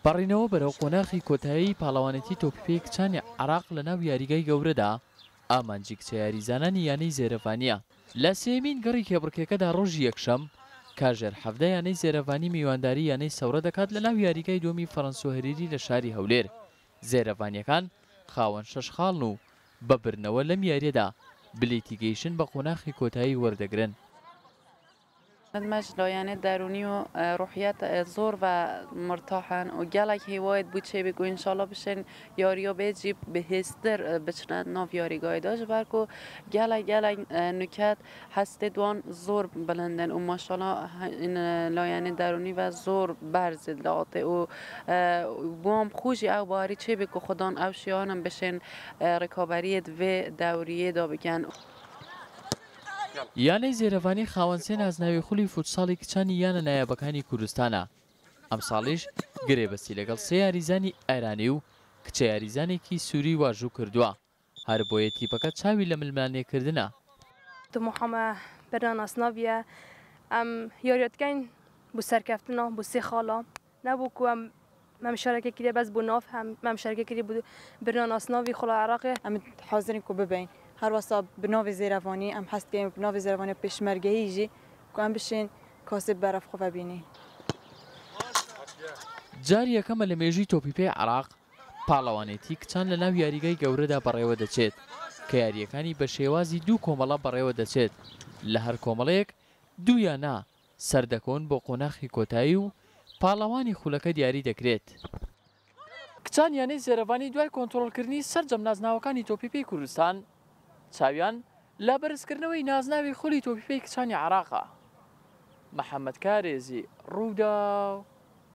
پەڕینەوە بەرەو قۆناخی کۆتایی پاڵەوانێتی تۆپی پێی کچانی عێراق لەناو یاریگای گەورەدا، ئامانجی کچە یاریزانانی یانەی زێرەڤانییە. لە سێیەمین گەڕی کێبڕکێکەدا ڕۆژی یەکشەم، کاژێر 17 یانەی زێرەڤانی میوانداری یانەی سەورە دەکات لەناو یاریگای دووەمی فەرەنسۆ هەریری لە شاری هەولێر. زێرەڤانییەکان خاوەن شەش خاڵن و بە بردنەوە لەم یارییەدا بلیتی گەیشتن بە قۆناخی کۆتایی وەردەگرن. مەش لایەنێ دەروونی و ڕوحیەت زۆر و مرتاحن و گەلەک هیوایت بوو چێ بێ و ئینشاڵا بشێن یاریا بێجی بەهێزتر بچنە ناو یاریگای دا ژ بەر کو گەلەک گەلەک نوکەت هەستێ دوان زۆر بلندن و ماشاڵا لایەنێ دەروونی و زۆر بەرز لاتێ و بوام خوشی ئەو باری چێ بێ کو خودان ئەو شیانم بشێن ڕکابەریت وێ دەوریێ دا بکەن. یانەی زێرەڤانی خاوەن سێ نازناوی خولی فوتساڵی کچانی یانە نایابەکانی کوردستانە، ئەمساڵیش گرێبەستی لەگەڵ سێ یاریزانی ئێرانی و کچە یاریزانێکی سوری واژوو کردووە، هەربۆیە تیپەکە چاوی لە ململانێکردنە. طموحا me birina nasnaviye. Em yariya dikein bo serkeftina bo sê xala. Nebû ku em me muşareke kiriye bes bo nav hem me muşareke kiriye bo birina nasnavî xula Iraqê. Em hazirin ku bibein. Her wesa bi navê Zêrevanî em hez dikein bi navê Zêrevanî pêşmergeyî jî ku em bişên kasê bi berev xwe vebînîn. جاری یەکەمە لە مێژووی تۆپی پێی عێراق پاڵەوانێتی کچان لە ناو یاریگای گەورەدا بەڕێوە دەچێت کە یارییەکانی بە شێوازی دوو کۆمەڵە بەڕێوە دەچێت لە هەر کۆمەڵەیەک دوو یانە سەردەکەون بۆ قۆناخی کۆتایی و پاڵەوانی خولەکە دیاری دەکرێت. کچان یانەی زێرەڤانی دوای کۆنترۆڵکردنی سەرجەم نازناوەکانی تۆپی پێی کوردستان، چاویان لە بەرزکردنەوەی نازناوی خولی تۆپی پێی کچانی عێراقە. محەمەد کارێزی، رووداو،